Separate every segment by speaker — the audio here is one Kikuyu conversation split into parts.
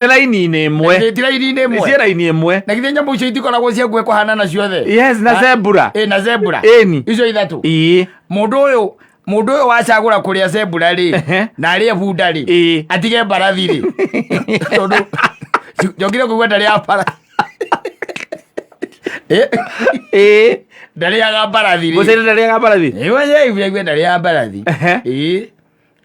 Speaker 1: Raini-inĩ ĩmwe.
Speaker 2: Ti raini-inĩ ĩmwe.
Speaker 1: Ciĩ raini ĩmwe.
Speaker 2: Na githĩ nyamũ icio itikoragwo cia nguhĩ kũhanana ciothe?
Speaker 1: Yes, na zebra.
Speaker 2: Ĩ, na zebra.
Speaker 1: Ĩni.
Speaker 2: Icio ithatũ.
Speaker 1: Ĩĩ.
Speaker 2: Mũndũ ũyũ wacagũra kũrĩa zebra rĩ, na arĩe bunda rĩ, atige mbarathi rĩ. Tondũ njokire kũigua ndarĩaga mbarathi.
Speaker 1: Ĩĩ.
Speaker 2: Ndarĩaga mbarathi rĩ.
Speaker 1: Mũcaina ndarĩaga mbarathi?
Speaker 2: Ĩĩ, ndarĩaga mbarathi. Ĩĩ.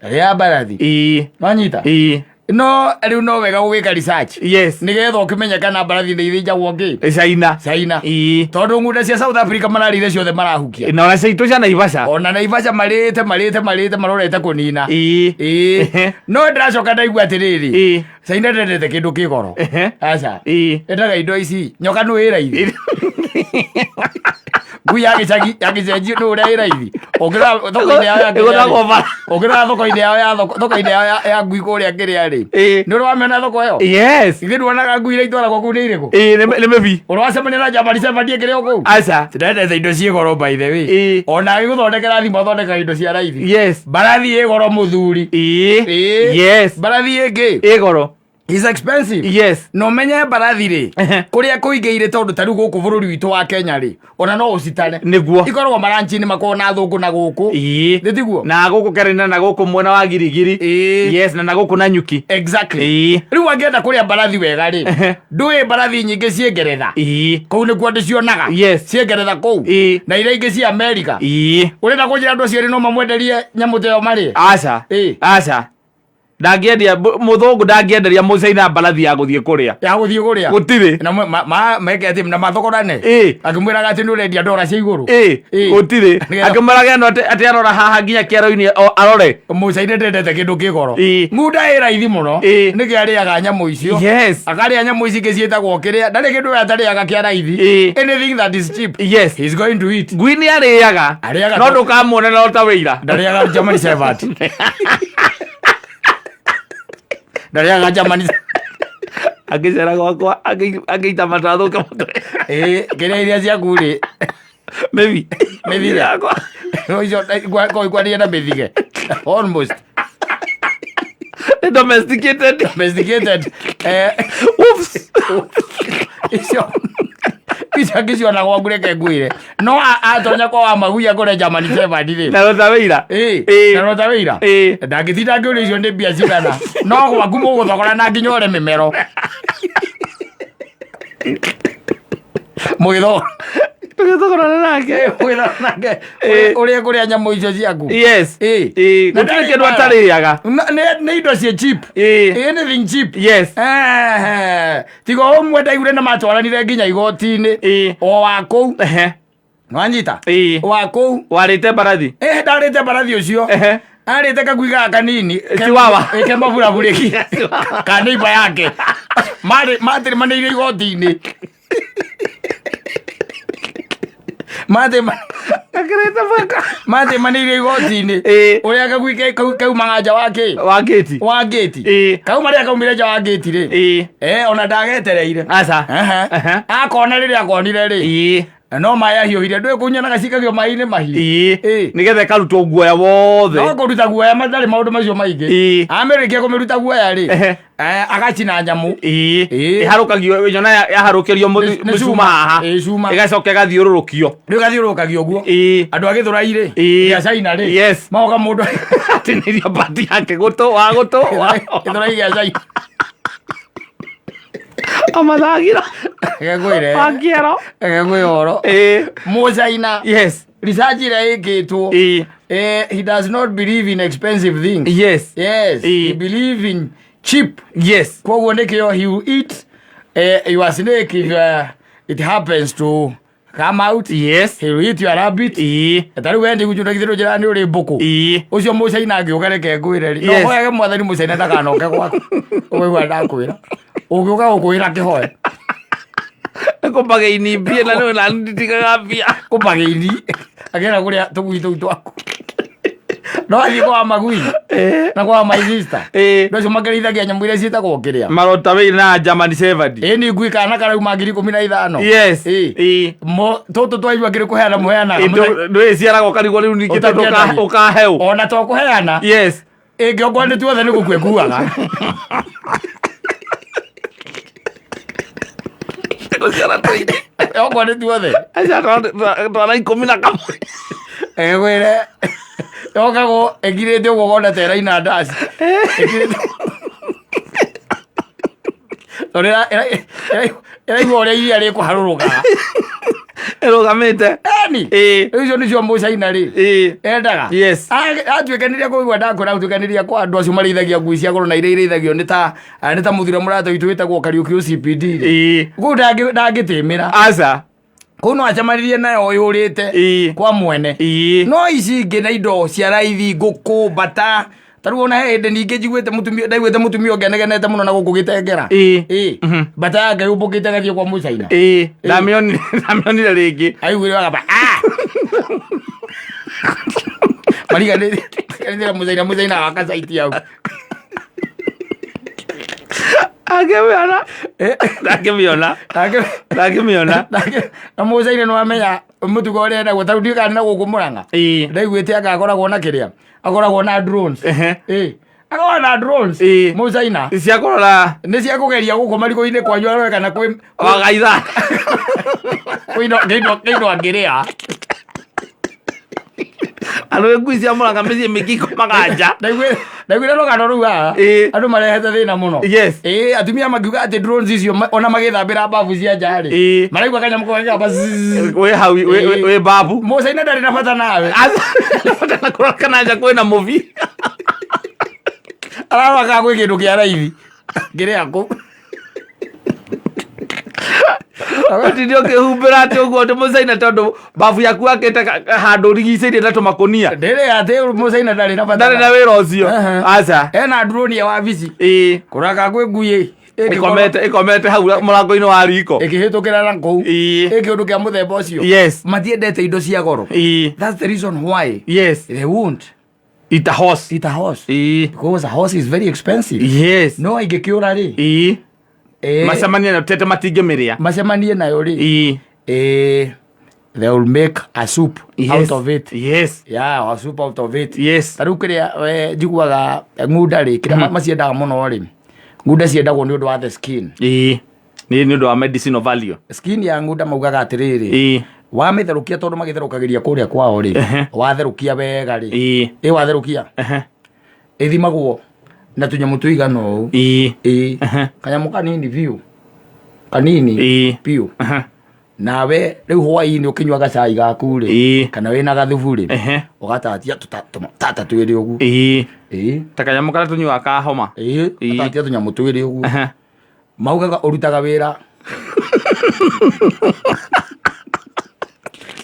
Speaker 2: Ndarĩaga mbarathi.
Speaker 1: Ĩĩ.
Speaker 2: Wanyita?
Speaker 1: Ĩĩ.
Speaker 2: No rĩu no wega gũgĩka research.
Speaker 1: Yes.
Speaker 2: Nĩgetha ũkĩmenye kana mbarathi nĩ ithĩnjagwo ngĩ.
Speaker 1: China.
Speaker 2: China.
Speaker 1: Ĩĩ.
Speaker 2: Tondũ ng'unda cia South Africa mararĩire ciothe marahukia.
Speaker 1: Na ona citũ cia Naivasha.
Speaker 2: Ona Naivasha marĩte marĩte marĩte marorete kũnina.
Speaker 1: Ĩĩ.
Speaker 2: Ĩĩ. No ndĩracoka ndaigua atĩrĩrĩ.
Speaker 1: Ĩĩ.
Speaker 2: China ndendete kĩndũ kĩ goro. Aca.
Speaker 1: Ĩĩ.
Speaker 2: Endaga indo ici. Nyoka nũ ĩ raithi. Ngui ya gĩcagi ya gĩcenjio nũ ũrĩa ĩ raithi. Ũngĩrora thoko-inĩ yao ya kĩrĩa rĩ.
Speaker 1: Ĩgũthagwo bara.
Speaker 2: Ũngĩrora thoko-inĩ yao ya thoko thoko-inĩ yao ya ngui kũrĩa kĩrĩa rĩ.
Speaker 1: Ĩĩ.
Speaker 2: Nĩ ũrĩ wamĩona thoko ĩyo?
Speaker 1: Yes.
Speaker 2: Ithuĩ nduonaga ngui iria itwaragwo kũu nĩ irĩkũ?
Speaker 1: Ĩĩ, nĩ mĩbi.
Speaker 2: Ũrĩ wacemania na German Shepherd ĩkĩrĩ o kũu?
Speaker 1: Aca.
Speaker 2: Ndendete indo ciĩ goro by the way.
Speaker 1: Ĩĩ.
Speaker 2: Ona agĩgũthondekera thimũ athondekaga indo cia raithi.
Speaker 1: Yes.
Speaker 2: Mbarathi ĩ goro mũthuri.
Speaker 1: Ĩĩ.
Speaker 2: Ĩĩ.
Speaker 1: Yes.
Speaker 2: Mbarathi ĩngĩ.
Speaker 1: Ĩ goro.
Speaker 2: Is expensive.
Speaker 1: Yes.
Speaker 2: Na ũmenye mbarathi rĩ, kũrĩa kũingĩire tondũ ta rĩu gũkũ bũrũri witũ wa Kenya rĩ, ona no ũcitare.
Speaker 1: Nĩguo.
Speaker 2: Ikoragwo maranchi-inĩ makoragwo na thũngũ na gũkũ.
Speaker 1: Ĩĩ.
Speaker 2: Nĩ tiguo?
Speaker 1: Na gũkũ Karina na gũkũ mwena wa Girigiri.
Speaker 2: Ĩĩ.
Speaker 1: Yes, na gũkũ Nanyuki.
Speaker 2: Exactly.
Speaker 1: Ĩĩ.
Speaker 2: Rĩu angĩenda kũrĩa mbarathi wega rĩ, ndũĩ mbarathi nyingĩ ciĩ Ngeretha.
Speaker 1: Ĩĩ.
Speaker 2: Kũu nĩkuo ndĩcionaga.
Speaker 1: Yes.
Speaker 2: Ciĩ Ngeretha kũu.
Speaker 1: Ĩĩ.
Speaker 2: Na iria ingĩ ciĩ Amerika.
Speaker 1: Ĩĩ.
Speaker 2: Ũrenda kũnjĩra andũ acio erĩ no mamwenderie nyamũ ta ĩyo marĩe?
Speaker 1: Aca.
Speaker 2: Ĩĩ.
Speaker 1: Aca. Ndangĩendia mũthũngũ ndangĩenderia mũcaina mbarathi ya gũthiĩ kũrĩa.
Speaker 2: Ya gũthiĩ kũrĩa.
Speaker 1: Gũtirĩ.
Speaker 2: Na meke atĩ na mathogorane.
Speaker 1: Ĩĩ.
Speaker 2: Akĩmwĩraga atĩ nĩ ũrendia ndora cia igũrũ.
Speaker 1: Ĩĩ.
Speaker 2: Ĩĩ.
Speaker 1: Gũtirĩ.
Speaker 2: Nĩgetha-
Speaker 1: Akĩmwĩraga ĩno atĩ arora haha nginya kĩaro-inĩ o arore.
Speaker 2: Mũcaina ndendete kĩndũ kĩ goro.
Speaker 1: Ĩĩ.
Speaker 2: Ng'unda ĩ raithi mũno.
Speaker 1: Ĩĩ.
Speaker 2: Nĩkĩo arĩaga nyamũ icio.
Speaker 1: Yes.
Speaker 2: Akarĩa nyamũ ici ingĩ ciĩtagwo kĩrĩa. Ndarĩ kĩndũ we atarĩaga kĩa raithi.
Speaker 1: Ĩĩ.
Speaker 2: Anything that is cheap.
Speaker 1: Yes.
Speaker 2: He's going to eat.
Speaker 1: Ngui nĩ arĩaga.
Speaker 2: Arĩaga
Speaker 1: No ndũkamuona no ta wĩira.
Speaker 2: Ndarĩaga German Shepherd. Ndarĩaga German.
Speaker 1: Angĩcera gwakwa angĩita matathũka matũ.
Speaker 2: Ĩĩ, kĩrĩa iria ciaku rĩ.
Speaker 1: Maybe.
Speaker 2: Mĩthige.
Speaker 1: Yakwa.
Speaker 2: Icio ikwanĩrie na mĩthige. Almost.
Speaker 1: Nĩ domesticated.
Speaker 2: Domesticated.
Speaker 1: Oops.
Speaker 2: Icio icio angĩciona gwaku reke ngwĩre. No atonya kwa wa magui akore German Shepherd rĩ.
Speaker 1: Na rota wĩira.
Speaker 2: Ĩĩ,
Speaker 1: Ĩĩ.
Speaker 2: na rota wĩira.
Speaker 1: Ĩĩ.
Speaker 2: Ndangĩtinda ngĩũria icio nĩ mbia cigana. No gwaku mũgũthogora na nginya ũre mĩmero. Mũgĩthogora.
Speaker 1: Tũgĩthogorana nake.
Speaker 2: Mũgĩthogora nake.
Speaker 1: Ĩĩ.
Speaker 2: Ũrĩa kũrĩa nyamũ icio ciaku.
Speaker 1: Yes.
Speaker 2: Ĩĩ.
Speaker 1: Ĩĩ.
Speaker 2: Na
Speaker 1: Gũtirĩ
Speaker 2: ndarĩ
Speaker 1: kĩndũ
Speaker 2: mbara.
Speaker 1: atarĩaga.
Speaker 2: Nĩ indo ciĩ cheap.
Speaker 1: Ĩĩ.
Speaker 2: Anything cheap.
Speaker 1: Yes.
Speaker 2: Tiga ũmwe ndaiguire nĩ matwaranire nginya igoti-inĩ.
Speaker 1: Ĩĩ.
Speaker 2: O wa kũu.
Speaker 1: Ehe.
Speaker 2: Nwanyita?
Speaker 1: Ĩĩ.
Speaker 2: Wa kũu.
Speaker 1: Warĩte mbarathi.
Speaker 2: Ndarĩte mbarathi ũcio.
Speaker 1: Ehe.
Speaker 2: Arĩte kagui gaka kanini.
Speaker 1: Chihuahua.
Speaker 2: Ke maburabũrĩki. Ka neighbor yake. Marĩ matĩrĩmanĩire igoti-inĩ.
Speaker 1: Gakĩrĩte baka.
Speaker 2: Matĩmanĩire igoti-inĩ.
Speaker 1: Ĩĩ.
Speaker 2: Ũrĩa kagui kaumaga nja wa kĩ?
Speaker 1: Wa ngĩti.
Speaker 2: Wa ngĩti.
Speaker 1: Ĩĩ.
Speaker 2: Kauma rĩrĩa kaumire nja wa ngĩti rĩ.
Speaker 1: Ĩĩ.
Speaker 2: Ona ndagetereire.
Speaker 1: Aca.
Speaker 2: Ehe.
Speaker 1: Ehe.
Speaker 2: Akona rĩrĩa akonire rĩ.
Speaker 1: Ĩĩ.
Speaker 2: No maĩ ahiũhire ndũĩ kũnyonaga cikagio maĩ-inĩ mahiũ.
Speaker 1: Ĩĩ.
Speaker 2: Ĩĩ.
Speaker 1: Nĩgetha ĩkarutwo guoya wothe.
Speaker 2: No kũruta guoya matarĩ maũndũ macio maingĩ.
Speaker 1: Ĩĩ.
Speaker 2: Amĩrĩkia kũmĩruta guoya rĩ.
Speaker 1: Ehe.
Speaker 2: Agacina nyamũ.
Speaker 1: Ĩĩ.
Speaker 2: Ĩĩ.
Speaker 1: Ĩharũkagio nyona yaharũkĩrio
Speaker 2: Nĩ
Speaker 1: mũcuma
Speaker 2: cuma.
Speaker 1: haha.
Speaker 2: Ĩĩ, cuma.
Speaker 1: Ĩgacoka ĩgathiũrũrũkio.
Speaker 2: Rĩu gathiũrũrũkagio ũguo.
Speaker 1: Ĩĩ.
Speaker 2: Andũ a Gĩthũrai rĩ.
Speaker 1: Ĩĩ.
Speaker 2: Gĩa China rĩ.
Speaker 1: Yes.
Speaker 2: Magoka mũndũ.
Speaker 1: Atinĩrio bati yake gũtũ wa gũtũ wa.
Speaker 2: Gĩthũrai gĩa China.
Speaker 1: Amathagiro.
Speaker 2: Reke ngwĩre.
Speaker 1: Wa kĩero.
Speaker 2: Reke ngwĩre ũhoro.
Speaker 1: Ĩĩ.
Speaker 2: Mũcaina.
Speaker 1: Yes.
Speaker 2: Research ĩrĩa ĩkĩtwo.
Speaker 1: Ĩĩ.
Speaker 2: He does not believe in expensive things.
Speaker 1: Yes.
Speaker 2: Yes.
Speaker 1: Ĩĩ.
Speaker 2: He believe in cheap.
Speaker 1: Yes.
Speaker 2: Koguo nĩkĩo he will eat your snake if it happens to come out.
Speaker 1: Yes.
Speaker 2: He will eat your rabbit.
Speaker 1: Ĩĩ.
Speaker 2: Ta rĩu we ndigũnjũ ndagithĩ njĩra nĩ ũrĩ mbũkũ.
Speaker 1: Ĩĩ.
Speaker 2: Ũcio mũcaina angĩũka reke ngwĩre rĩ. No
Speaker 1: Yes.
Speaker 2: hoyage mwathani mũcaina ndakanoke gwaku. Ũkaigua ndakwĩra. Ũngĩũka gũkwĩra kĩhoe.
Speaker 1: Kũmbageini mbia na nĩ na nditigaga mbia.
Speaker 2: Kũmbageini. Agera kũrĩa tũgui tũu twaku. No athiĩ kwa magui. Na kwa my sister.
Speaker 1: Ĩĩ.
Speaker 2: Andũ acio makĩrĩithagia nyamũ iria ciĩtagwo kĩrĩa.
Speaker 1: Marota wĩira na German Shepherd.
Speaker 2: Ĩĩ nĩ ngui kana karauma 15,000.
Speaker 1: Yes.
Speaker 2: Ĩĩ.
Speaker 1: Ĩĩ.
Speaker 2: Mo tũtũ twaigua kĩrĩ kũheana mũheanaga.
Speaker 1: Ndũĩ ciaraga ũkarigwo rĩu ningĩ tondũ
Speaker 2: Ũtangĩendagia.
Speaker 1: ũkaheo.
Speaker 2: Ona to kũheana.
Speaker 1: Yes.
Speaker 2: Ĩngĩ okorwo nĩ tuothe nĩ gũkua ĩkuaga.
Speaker 1: Tũciana tũingĩ.
Speaker 2: Okorwo nĩ tuothe.
Speaker 1: Aca twana 11.
Speaker 2: Ĩgwĩre yokagwo ĩngirĩte ũguo wona ta ĩraina ndaci. Ĩngirĩte. Tondũ ĩraigua ũrĩa iria rĩkũharũrũka.
Speaker 1: Ĩrũgamĩte.
Speaker 2: Eni.
Speaker 1: Ĩĩ.
Speaker 2: Rĩu icio nĩcio mũcaina rĩ.
Speaker 1: Ĩĩ.
Speaker 2: Endaga.
Speaker 1: Yes.
Speaker 2: Atuĩkanĩria kũigua ndakwĩra atuĩkanĩria kwa andũ acio marĩithagia ngui cia goro na iria irĩithagio nĩ ta nĩ ta mũthuri mũrata witũ wĩtagwo Kariũki OCPD rĩ.
Speaker 1: Ĩĩ.
Speaker 2: Kũu ndangĩtĩmĩra.
Speaker 1: Aca.
Speaker 2: Kũu no acemanirie nayo yũrĩte
Speaker 1: Ĩĩ.
Speaker 2: kwa mwene.
Speaker 1: Ĩĩ.
Speaker 2: No ici ingĩ na indo cia raithi ngũkũ mbata ta rĩu ona he hĩndĩ ningĩ njiguĩte mũtumia ndaiguĩte mũtumia ũngĩ anegenete mũno na gũkũ gĩtengera.
Speaker 1: Ĩĩ.
Speaker 2: Ĩĩ. Mbata yake yũmbũkĩte gathiĩ kwa mũcaina.
Speaker 1: Ĩĩ. Ndamĩonire ndamĩonire rĩngĩ.
Speaker 2: Aiguire agamba ah! Mariganĩire mũcaina mũcaina wakacaiti hau.
Speaker 1: Angĩmĩona. Ndangĩmĩona. Ndangĩmĩona.
Speaker 2: Na mũcaina nĩ wamenya mũtugo ũrĩa endagwo ta rĩu ndiũĩ kana na gũkũ Mũrang'a.
Speaker 1: Ĩĩ.
Speaker 2: Ndaiguĩte anga akoragwo na kĩrĩa akoragwo na drones.
Speaker 1: Ehe.
Speaker 2: Ĩĩ. Akoragwo na drones.
Speaker 1: Ĩĩ.
Speaker 2: Mũcaina.
Speaker 1: Cia kũrora
Speaker 2: Nĩ cia kũgeria gũkũ marigũ-inĩ kwanyu arore kana kwĩ
Speaker 1: wagaitha.
Speaker 2: kwĩ indo angĩrĩa.
Speaker 1: Andũ ngui cia Mũrang'a mĩciĩ mĩingĩ ikomaga nja.
Speaker 2: Ndaiguire rũgano rũu haha.
Speaker 1: Ĩĩ.
Speaker 2: Andũ marehete thĩna mũno.
Speaker 1: Yes.
Speaker 2: Ĩĩ, atumia makiuga atĩ drones icio ona magĩthambĩra babu cia nja rĩ.
Speaker 1: Ĩĩ.
Speaker 2: Maraigua kanyamũ kau gagĩkamba zzzz.
Speaker 1: Wĩ hau wĩ babu.
Speaker 2: Mũcaina ndarĩ na bata nawe.
Speaker 1: Aca. Na kũrora kana nja kwĩna mũbi.
Speaker 2: Ararora kana gwĩ kĩndũ kĩa raithi. Ngĩrĩa kũ.
Speaker 1: Ũtinde ũkĩhumbĩra atĩ ũguo atĩ mũcaina tondũ babu yaku akĩte handũ ũrigicĩirie na tũmakũnia.
Speaker 2: Ndĩrĩ atĩ mũcaina ndarĩ na bata.
Speaker 1: Ndarĩ na wĩra ũcio.
Speaker 2: Ehe.
Speaker 1: Aca.
Speaker 2: Ena drone ya wabici.
Speaker 1: Ĩĩ.
Speaker 2: Kũrora kana kwĩ ngui
Speaker 1: Ĩkomete ĩkomete hau mũrango-inĩ wa riko.
Speaker 2: ĩkĩhĩtũkĩra na kũu.
Speaker 1: Ĩĩ.
Speaker 2: Ĩ kĩũndũ kĩa mũthemba ũcio.
Speaker 1: Yes.
Speaker 2: Matiendete indo cia goro.
Speaker 1: Ĩĩ.
Speaker 2: That's the reason why
Speaker 1: Yes.
Speaker 2: they won't
Speaker 1: Eat a horse.
Speaker 2: eat a horse.
Speaker 1: Ĩĩ.
Speaker 2: Because a horse is very expensive.
Speaker 1: Yes.
Speaker 2: No ingĩkĩũra rĩ.
Speaker 1: Ĩĩ.
Speaker 2: Eh,
Speaker 1: Macemanie nayo tete matingĩmĩrĩa.
Speaker 2: macemanie nayo rĩ.
Speaker 1: Ĩĩ.
Speaker 2: Eh, they will make a soup
Speaker 1: Yes.
Speaker 2: out of it.
Speaker 1: Yes.
Speaker 2: Yeah, a soup out of it.
Speaker 1: Yes.
Speaker 2: Ta rĩu kĩrĩa njiguaga ng'unda rĩ, kĩrĩa maciendaga mũno rĩ, ng'unda ciendagwo nĩ ũndũ wa the skin.
Speaker 1: Ĩĩ. Nĩ nĩ ũndũ wa medicinal value.
Speaker 2: Skin ya ng'unda maugaga atĩrĩrĩ,
Speaker 1: Ĩĩ.
Speaker 2: wamĩtherũkia tondũ magĩtherũkagĩria kũrĩa kwao rĩ,
Speaker 1: Ehe.
Speaker 2: watherũkia wega rĩ,
Speaker 1: Ĩĩ.
Speaker 2: ĩ watherũkia,
Speaker 1: Ehe.
Speaker 2: ĩthimagwo na tũnyamũ tũigana ũũ.
Speaker 1: Ĩĩ.
Speaker 2: Ĩĩ.
Speaker 1: Ehe.
Speaker 2: Kanyamũ kanini biũ. Kanini
Speaker 1: Ĩĩ.
Speaker 2: biũ.
Speaker 1: Ehe.
Speaker 2: Nawe rĩu hwaĩ-inĩ ũkĩnyua gacai gaku rĩ,
Speaker 1: Ĩĩ.
Speaker 2: kana wĩna gathubu rĩ,
Speaker 1: Ehe.
Speaker 2: ũgatatia tata twĩrĩ ũguo.
Speaker 1: Ĩĩ.
Speaker 2: Ĩĩ.
Speaker 1: Ta kanyamũ karĩa tũnyuaga ka homa.
Speaker 2: Ĩĩ,
Speaker 1: Ĩĩ.
Speaker 2: ũgatatia tũnyamũ twĩrĩ ũguo.
Speaker 1: Ehe.
Speaker 2: Maugaga ũrutaga wĩra.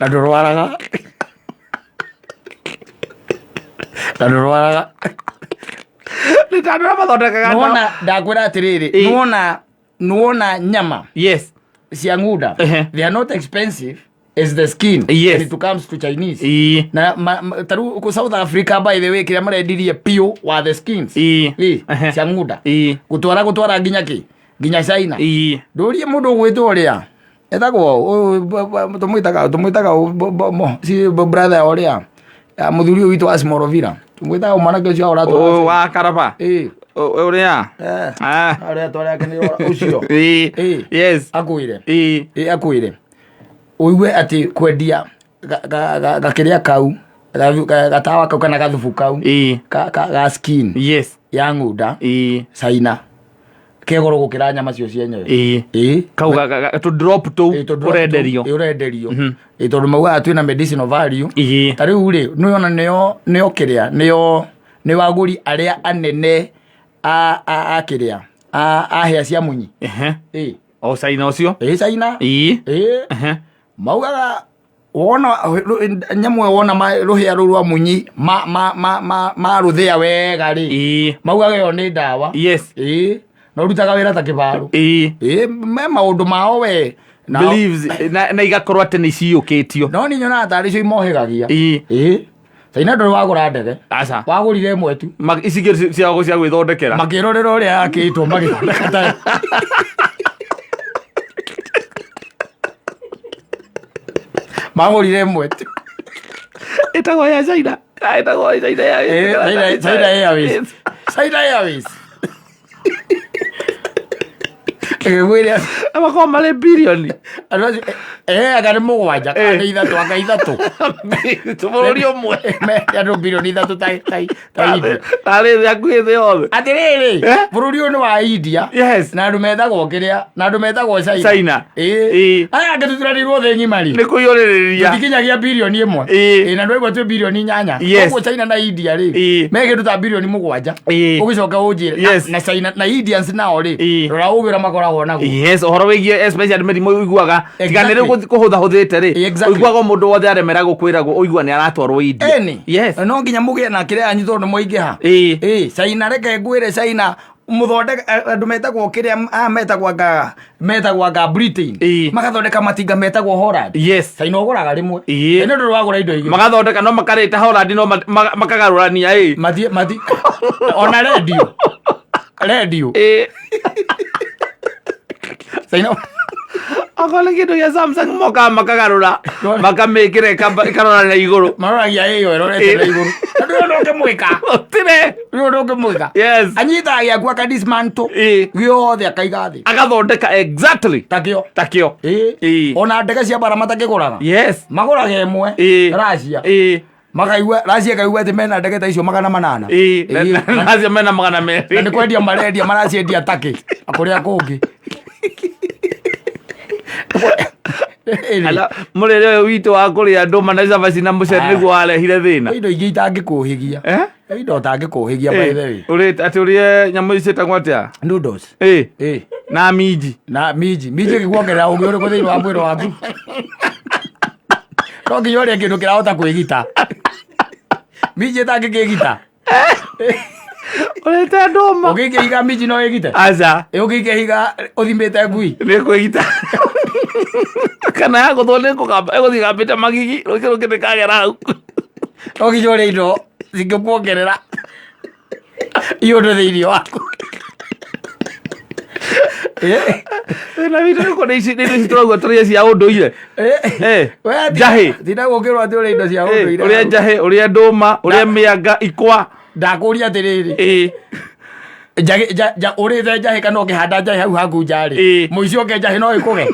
Speaker 2: Na ndũrwaraga. Na ndũrwaraga.
Speaker 1: Nĩ ta andũ arĩa mathondekaga ndawa.
Speaker 2: Nĩwona ndakwĩra atĩrĩrĩ,
Speaker 1: Ĩĩ.
Speaker 2: nĩwona nĩwona nyama
Speaker 1: Yes.
Speaker 2: cia ng'unda
Speaker 1: Ehe.
Speaker 2: they are not expensive as the skin
Speaker 1: Yes.
Speaker 2: when it comes to Chinese.
Speaker 1: Ĩĩ.
Speaker 2: Na ta rĩu kũ South Africa by the way kĩrĩa marendirie piũ wa the skins.
Speaker 1: Ĩĩ.
Speaker 2: Ĩĩ,
Speaker 1: Ehe.
Speaker 2: cia ng'unda.
Speaker 1: Ĩĩ.
Speaker 2: Gũtwara gũtwara nginya kĩ? Nginya China.
Speaker 1: Ĩĩ.
Speaker 2: Ndũrie mũndũ ũgwĩtwo ũrĩa etagwo tũmwĩtaga tũmwĩtaga si brother ũrĩa mũthuri ũyũ witũ wa Smorovira tũmwĩtaga mwanake ũcio
Speaker 1: Ũyũ
Speaker 2: ũratwara
Speaker 1: wa karaba.
Speaker 2: Ĩĩ.
Speaker 1: Ũrĩa.
Speaker 2: Eh.
Speaker 1: Ah.
Speaker 2: Ũrĩa twarĩa nĩ ũcio.
Speaker 1: Ĩĩ.
Speaker 2: Ĩĩ.
Speaker 1: Yes.
Speaker 2: Akwĩre.
Speaker 1: Ĩĩ.
Speaker 2: Ĩĩ akwĩre. Ũigue atĩ kwendia gakĩrĩa kau gatawa kau kana gathubu kau
Speaker 1: Ĩĩ.
Speaker 2: ga skin
Speaker 1: Yes.
Speaker 2: ya ng'unda
Speaker 1: Ĩĩ.
Speaker 2: China kegoro gũkĩra nyama cio cienyewe.
Speaker 1: Ĩĩ.
Speaker 2: Ĩĩ.
Speaker 1: Kau tũ drop tũu
Speaker 2: Ĩĩ, tũ drop
Speaker 1: ũrenderio.
Speaker 2: tũu, ĩĩ, ũrenderio. Ĩĩ, tondũ maugaga twĩna medicinal value.
Speaker 1: Ĩĩ.
Speaker 2: Ta rĩu rĩ nĩwona nĩo nĩo kĩrĩa nĩo nĩo agũri arĩa anene a kĩrĩa a hĩa cia munyi.
Speaker 1: Ehe.
Speaker 2: Ĩĩ.
Speaker 1: O China ũcio.
Speaker 2: Ĩĩ China.
Speaker 1: Ĩĩ.
Speaker 2: Ĩĩ.
Speaker 1: Ehe.
Speaker 2: Maugaga wona nyamũ ĩyo wona rũhĩa rũu rwa munyi marũthĩa wega rĩ,
Speaker 1: Ĩĩ.
Speaker 2: maugaga ĩyo nĩ ndawa.
Speaker 1: Yes.
Speaker 2: Ĩĩ. Na ũrutaga wĩra ta kĩbarũ.
Speaker 1: Ĩĩ.
Speaker 2: Ĩĩ, me maũndũ mao we.
Speaker 1: Beliefs na igakorwo atĩ nĩ ciyũkĩtio.
Speaker 2: No nĩ nyonaga tarĩ cio imohĩgagia.
Speaker 1: Ĩĩ.
Speaker 2: Ĩĩ. China ndũrĩ wagũra ndege.
Speaker 1: Aca.
Speaker 2: Wagũrire ĩmwe tu.
Speaker 1: Ici ingĩ cia cia gwĩthondekera.
Speaker 2: Makĩrorera ũrĩa yakĩtwo magĩthondeka tayo. Magũrire ĩmwe tu.
Speaker 1: Ĩtagwo ya China. Ĩtagwo China ya
Speaker 2: China Airways. China Airways. Ngĩkwĩre
Speaker 1: Makoragwo marĩ birioni.
Speaker 2: Andũ acio anga nĩ 7 kana nĩ 3, anga 3.
Speaker 1: Bũrũri ũmwe.
Speaker 2: Me andũ birioni 3 ta India.
Speaker 1: Tarĩ thĩ hakuhĩ thĩ yothe.
Speaker 2: Atĩrĩrĩ,
Speaker 1: Eh?
Speaker 2: bũrũri ũyũ nĩ wa India.
Speaker 1: Yes.
Speaker 2: Na andũ metagwo kĩrĩa, na andũ metagwo China.
Speaker 1: China.
Speaker 2: Ĩĩ.
Speaker 1: Ĩĩ.
Speaker 2: Aya angĩ tũturanĩirwo thĩ ng'ima rĩ.
Speaker 1: Nĩ kũiyũrĩrĩria.
Speaker 2: Tũtikinyagia birioni 1.
Speaker 1: Ĩĩ.
Speaker 2: Ĩĩ, na ndwaigua twĩ birioni 8.
Speaker 1: Yes.
Speaker 2: Koguo China na India rĩ,
Speaker 1: Ĩĩ.
Speaker 2: me kĩndũ ta birioni 7.
Speaker 1: Ĩĩ.
Speaker 2: Ũgĩcoka ũnjĩre.
Speaker 1: Yes.
Speaker 2: Na China na Indians nao rĩ,
Speaker 1: Ĩĩ.
Speaker 2: rora ũgĩ ũrĩa makoragwo naguo.
Speaker 1: Yes, ũhoro wĩgiĩ especially mĩrimũ ũiguaga tiga nĩ rĩu kũhũthahũthĩte rĩ,
Speaker 2: Exactly.
Speaker 1: ũiguaga mũndũ wothe aremera gũkwĩragwo ũigua nĩ aratwarwo India.
Speaker 2: Eni.
Speaker 1: Yes.
Speaker 2: No nginya mũgĩe na kĩrĩa yanyu tondũ mwaingĩha.
Speaker 1: Ĩĩ.
Speaker 2: Ĩĩ, China reke ngwĩre China mũthondeka andũ metagwo kĩrĩa aya metagwo anga metagwo anga Britain.
Speaker 1: Ĩĩ.
Speaker 2: Magathondeka matinga metagwo Holland.
Speaker 1: Yes.
Speaker 2: China ũgũraga rĩmwe.
Speaker 1: Ĩĩ.
Speaker 2: China ndũrĩ wagũra indo igĩrĩ.
Speaker 1: Magathondeka no makarĩta Holland no makagarũrania ĩ.
Speaker 2: Mathiĩ mathiĩ ona redio. Redio.
Speaker 1: Ĩĩ.
Speaker 2: China
Speaker 1: Okorwo nĩ kĩndũ gĩa Samsung mokaga makagarũra makamĩkĩra ĩkarora na igũrũ.
Speaker 2: Maroragia ĩyo ĩrorete na igũrũ. Na ndũrĩ ũndũ ũngĩmwĩka.
Speaker 1: Gũtirĩ.
Speaker 2: Ndũrĩ ũndũ ũngĩmwĩka.
Speaker 1: Yes.
Speaker 2: Anyitaga gĩaku aka dismantle.
Speaker 1: Ĩĩ.
Speaker 2: Gĩothe akaiga thĩ.
Speaker 1: Agathondeka exactly
Speaker 2: Takĩo.
Speaker 1: takĩo.
Speaker 2: Ĩĩ.
Speaker 1: Ĩĩ.
Speaker 2: Ona ndege cia bara matakĩgũraga.
Speaker 1: Yes.
Speaker 2: Magũraga ĩmwe.
Speaker 1: Ĩĩ.
Speaker 2: Russia.
Speaker 1: Ĩĩ.
Speaker 2: Makaigua Russia ĩkaigua atĩ mena ndege ta icio 800.
Speaker 1: Ĩĩ.
Speaker 2: Ĩĩ.
Speaker 1: Na acio mena magana
Speaker 2: Na
Speaker 1: merĩ.
Speaker 2: nĩ kwendia marendia maraciendia takĩ na kũrĩa kũngĩ. Ĩĩ.
Speaker 1: Ala mũrĩre ũyũ witũ wa kũrĩa ndũma na cabaci na mũcere
Speaker 2: Ah.
Speaker 1: nĩguo warehire thĩna.
Speaker 2: Kwĩ indo ingĩ itangĩkũhĩgia.
Speaker 1: Eh?
Speaker 2: Kwĩ indo ũtangĩkũhĩgia by the way.
Speaker 1: Ũrĩ atĩ ũrĩe nyamũ ici ciĩtagwo atĩa?
Speaker 2: Noodles.
Speaker 1: Ĩĩ.
Speaker 2: Ĩĩ.
Speaker 1: Na minji.
Speaker 2: Na minji. Minji ĩngĩkuongerera ũgĩ ũrĩkũ thĩinĩ wa mwĩrĩ waku? No nginya ũrĩe kĩndũ kĩrahota kwĩgita. Minji ĩtangĩkĩgita.
Speaker 1: Ũrĩte ndũma.
Speaker 2: Ũngĩkĩiga minji no ĩgite?
Speaker 1: Aca.
Speaker 2: Ĩ ũngĩkĩiga ũthimĩte ngui?
Speaker 1: Nĩ kwĩgita. Kana yagũthwo nĩ kũgamba ĩgũthiĩ ĩgambĩte magigi rũkĩ rũngĩ nĩkagera hau.
Speaker 2: No nginya ũrĩe indo cingĩkuongerera iũndũ thĩinĩ waku.
Speaker 1: Thĩna witũ nĩ kũrĩa ici nĩ indo ici tũrauga tũrĩe cia ũndũire. Njahĩ.
Speaker 2: Tinda gũkĩrwo atĩ ũrĩe indo cia ũndũire.
Speaker 1: Ũrĩe njahĩ, ũrĩe ndũma, ũrĩe mĩanga, ikwa.
Speaker 2: Ndakũria atĩrĩrĩ.
Speaker 1: Ĩĩ.
Speaker 2: Njahĩ, ũrĩte njahĩ kana ũkĩhanda njahĩ hau haku nja rĩ.
Speaker 1: Ĩĩ.
Speaker 2: Mũici oke njahĩ no ĩkũge.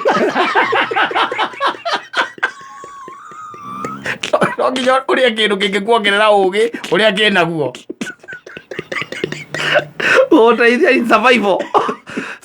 Speaker 2: No nginya ũrĩe kĩndũ kĩngĩkuongerera ũgĩ ũrĩa kĩnaguo.
Speaker 1: Gũgũteithia in survival.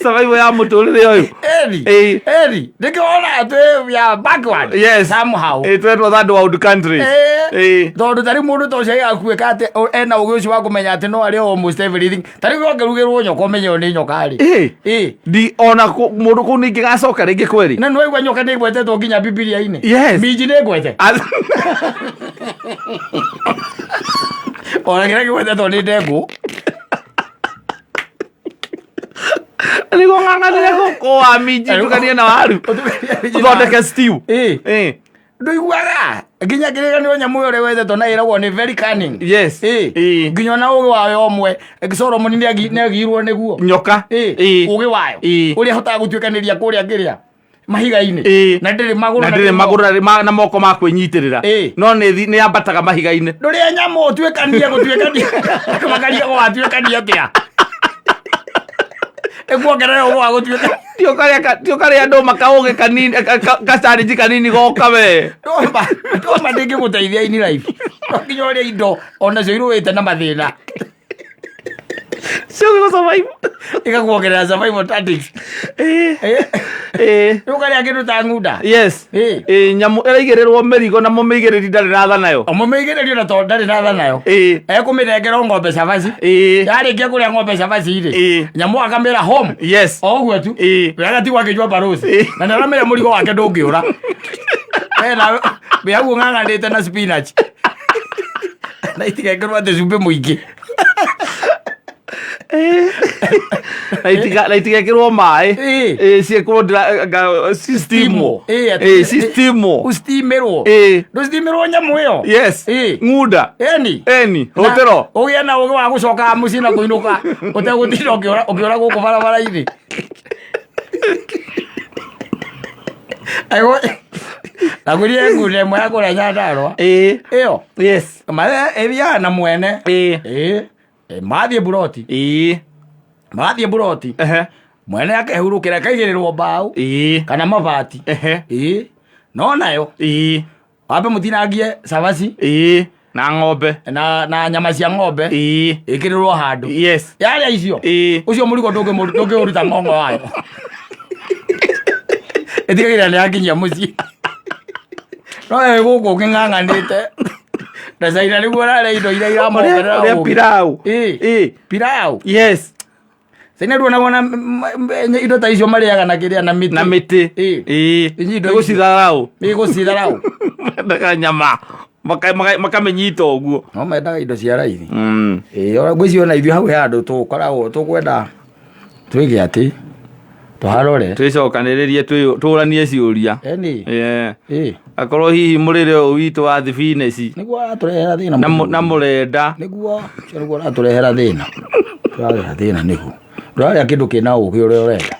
Speaker 1: Survival ya mũtũrĩre ũyũ.
Speaker 2: Eri.
Speaker 1: Ĩĩ.
Speaker 2: Eri. Nĩkĩo wona atĩ we are backward.
Speaker 1: Yes.
Speaker 2: Somehow.
Speaker 1: Ĩĩ twetwo third world countries. Ĩĩ.
Speaker 2: Tondũ ta rĩu mũndũ ta ũcio agatuĩka atĩ ena ũgĩ ũcio wa kũmenya atĩ no arĩe almost everything. Ta rĩu ũngĩrugĩrwo nyoka ũmenye ĩyo nĩ nyoka rĩ.
Speaker 1: Ĩĩ.
Speaker 2: Ĩĩ.
Speaker 1: Ndi ona mũndũ kũu ningĩ gacoka rĩngĩ kweri.
Speaker 2: Na nĩwaigua nyoka nĩ ĩgwetetwo nginya Bibilia-inĩ.
Speaker 1: Yes.
Speaker 2: Minji nĩ ĩgwete. Ona kĩrĩa kĩgwetetwo nĩ ndengũ.
Speaker 1: Nĩguo ng'ang'anĩre gũkũa minji tukanie na waru. Ũthondeke stew.
Speaker 2: Ĩĩ.
Speaker 1: Ĩĩ.
Speaker 2: Ndũiguaga nginya kĩrĩkanĩro nyamũ ĩyo ĩgwetetwo na ĩragwo nĩ very cunning.
Speaker 1: Yes.
Speaker 2: Ĩĩ.
Speaker 1: Ĩĩ.
Speaker 2: Nginya ona ũgĩ wayo ũmwe Solomon nĩagirwo nĩguo.
Speaker 1: Nyoka.
Speaker 2: Ĩĩ.
Speaker 1: Ĩĩ.
Speaker 2: Ũgĩ wayo.
Speaker 1: Ĩĩ.
Speaker 2: Ũrĩa ĩhotaga gũtuĩkanĩria kũrĩa kĩrĩa mahiga-inĩ.
Speaker 1: Ĩĩ.
Speaker 2: Na ndĩrĩ magũrũ
Speaker 1: Na ndĩrĩ magũrũ na ndĩrĩ na moko ma kwĩnyitĩrĩra.
Speaker 2: Ĩĩ.
Speaker 1: No nĩ yambataga mahiga-inĩ.
Speaker 2: Ndũrĩa nyamũ ũtuĩkanie gũtuĩkania. Makaria gwatuĩkania atĩa? Ĩkuongerera ũgĩ wa gũtuĩka.
Speaker 1: Ti ũkarĩa ndũma kaũgĩ kanini gacarinji kanini goka we.
Speaker 2: Ndũma ndĩngĩgũteithia in life. No nginya ũrĩe indo onacio irũĩte na mathĩna.
Speaker 1: Cio gũ survive.
Speaker 2: Ĩgakuongerera survival tactics.
Speaker 1: Ĩĩ. Ĩĩ.
Speaker 2: Rĩu ũkarĩa kĩndũ ta ng'unda.
Speaker 1: Yes.
Speaker 2: Ĩĩ.
Speaker 1: Ĩĩ nyamũ ĩraigĩrĩrwo mĩrigo na mũmĩigĩrĩri ndarĩ na tha nayo.
Speaker 2: Mũmĩigĩrĩri ona tondũ ndarĩ na tha nayo.
Speaker 1: Ĩĩ.
Speaker 2: Ekũmĩnengera o ng'ombe cabaci.
Speaker 1: Ĩĩ.
Speaker 2: Yarĩkia kũrĩa ng'ombe cabaci rĩ.
Speaker 1: Ĩĩ.
Speaker 2: Nyamũ akamĩra home.
Speaker 1: Yes.
Speaker 2: O ũguo tu.
Speaker 1: Ĩĩ.
Speaker 2: We agatigwo akĩnyua barũci.
Speaker 1: Ĩĩ.
Speaker 2: Na nĩaramenya mũrigo wake ndũngĩũra. We nawe wĩ hau ũng'ang'anĩte na spinach. Na itigekĩrwo atĩ cumbĩ mũingĩ.
Speaker 1: Na itigekĩrwo maĩ.
Speaker 2: Ĩĩ.
Speaker 1: Ĩĩ ciĩkwo sistimwo.
Speaker 2: Ĩĩ,
Speaker 1: Ĩĩ sistimwo.
Speaker 2: Ũstimirwo.
Speaker 1: Ĩĩ.
Speaker 2: Ndũstimirwo nyamũ ĩyo.
Speaker 1: Yes.
Speaker 2: Ĩĩ.
Speaker 1: Ng'unda.
Speaker 2: Ĩni.
Speaker 1: Ĩni. Hũtĩro.
Speaker 2: Ũgĩe na ũgĩ wa gũcokaga mũciĩ na kũinũka ũtegũtinda ũkĩũra gũkũ barabara-inĩ. Ndagũrire ngunda ĩmwe ya kũrĩa Nyandarũa.
Speaker 1: Ĩĩ.
Speaker 2: Ĩyo.
Speaker 1: Yes.
Speaker 2: Ĩthiaga na mwene.
Speaker 1: Ĩĩ.
Speaker 2: Ĩĩ. Mathiĩ mburoti.
Speaker 1: Ĩĩ.
Speaker 2: Mathiĩ mburoti.
Speaker 1: Ehe.
Speaker 2: Mwene akehurũkĩra, ĩkaigĩrĩrwo mbaũ kana mabati. Ĩĩ, no nayo wambe mũtinangie cabaci
Speaker 1: Na ng'ombe.
Speaker 2: Na nyama cia ng'ombe ĩkĩrĩrwo handũ. Yarĩa icio, ũcio mũrigo ndũngĩũruta ng'ong'o wayo, ĩtigagĩrĩra nĩ yakinyia mũciĩ. No we gũkũ ũkĩng'ang'anĩte na caina nĩguo ũrarĩa indo iria iramongerera
Speaker 1: Ũrĩa
Speaker 2: ũũgĩ.
Speaker 1: Pilau.
Speaker 2: Pilau. Caina nduonaga ona indo ta icio marĩaga na kĩrĩa, na mĩtĩ.
Speaker 1: Na mĩtĩ.
Speaker 2: Inyuĩ indo
Speaker 1: Nĩ gũcitharau.
Speaker 2: Nĩ gũcitharau.
Speaker 1: Mendaga nyama. Makamĩnyita ũguo.
Speaker 2: No mendaga indo cia raithi. Ĩĩ, ona ngwĩciria ona ithuĩ hau he handũ tũkoragwo tũkwenda twĩke atĩ tũharore.
Speaker 1: Twĩcokanĩrĩrie, tũranie ciũria.
Speaker 2: Eni.
Speaker 1: Yeah. Akorwo hihi mũrĩre ũyũ witũ wa thibineci
Speaker 2: Nĩguo aratũrehera thĩna.
Speaker 1: Na na mũrenda.
Speaker 2: Nĩguo ũcio nĩguo ũratũrehera thĩna, tũrarehera thĩna nĩguo ndũrarĩa kĩndũ kĩna ũgĩ ũrĩa ũrenda.